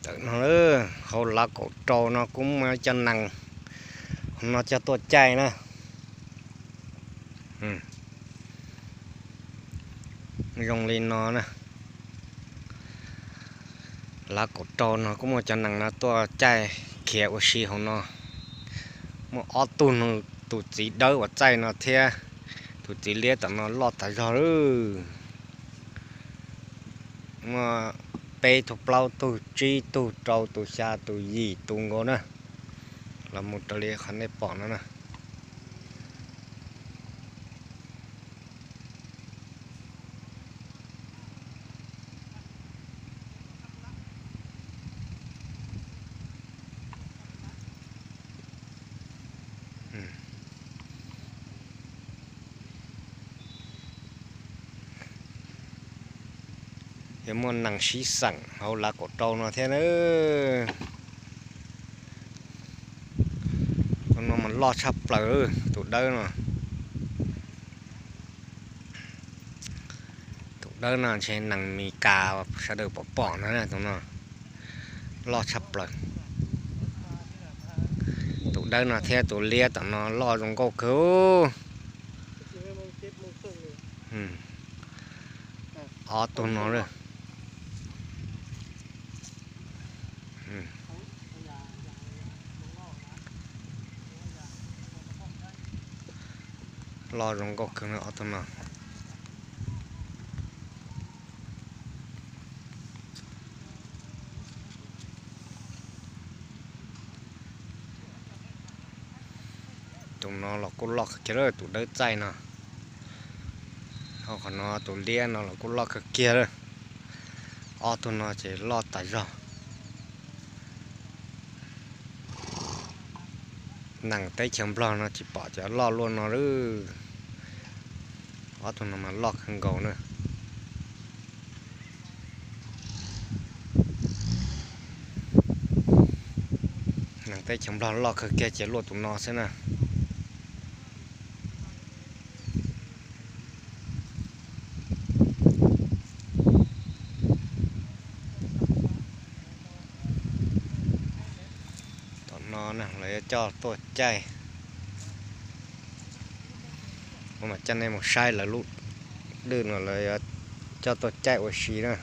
Tawm no, hauv lav kaum rau no kuj muaj cov nees, hauv no coj tuaj caij na. Zoo li no na. Lav kaum rau no kuj muaj cov nees no tuaj caij khiav ua si hauv no. Muaj ob tug, tus txiv dawb uas txaij no thiab tus txiv liab tom no loj tas zog lawm. Muaj peb tug, plaub tug, tsib tug, rau tus, xya tus, yim tus nkaus na. Los mus raws li qhov nej pom no na. Yog muaj nees sib xeem hauv lav kaum rau no thiab na. Tus no mas loj tshaj plaws, tus dawb no. Tus dawb no ntshe nees Mes Kas sawv daws pom pom no, tus no loj tshaj plaws. Tus dawb no thiab tus liab tom no loj zoo nkauj kawg. Ob tug no lawm. Loj zoo nkauj kawg ob tug no. Tus no los kuj loj kawg kiag lawm, tus dawb txaij no. Ho qhov no tus liab no los kuj loj kawg kiag lawm. Ob tug no ces loj tas zog. Nees teb chaws Nplog no tsis pom cov loj luaj no lawm. Ob tug no mas loj kawg nkaus na. Nees teb chaws Nplog loj kawg kiag ces luaj tus no xwb na. Tom no na lawv yuav coj tuaj caij. Kuv mam coj nej mus saib lawv lub dwj no lawv yuav coj tuaj caij ua si na.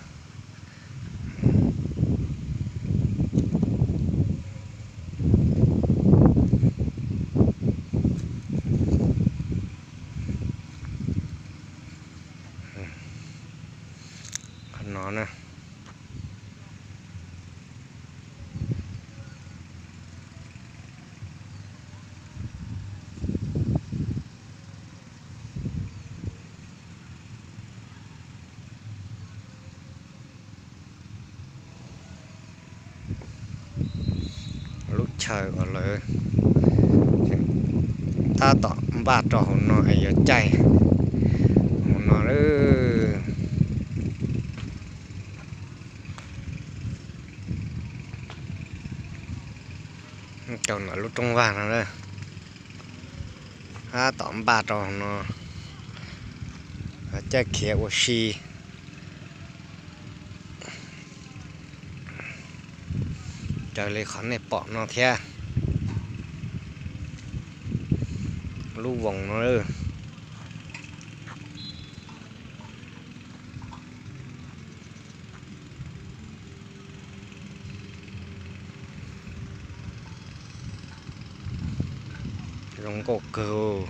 Qhov no na. Lub chaw uas lawv tab tom npaj rau hauv no es yuav caij hauv no lawm. Rau ntawm lub rooj vag no, tab tom npaj rau hauv no caij khiav ua si. Raws li qhov nej pom no thiab, lub voos no. Zoo nkauj kawg.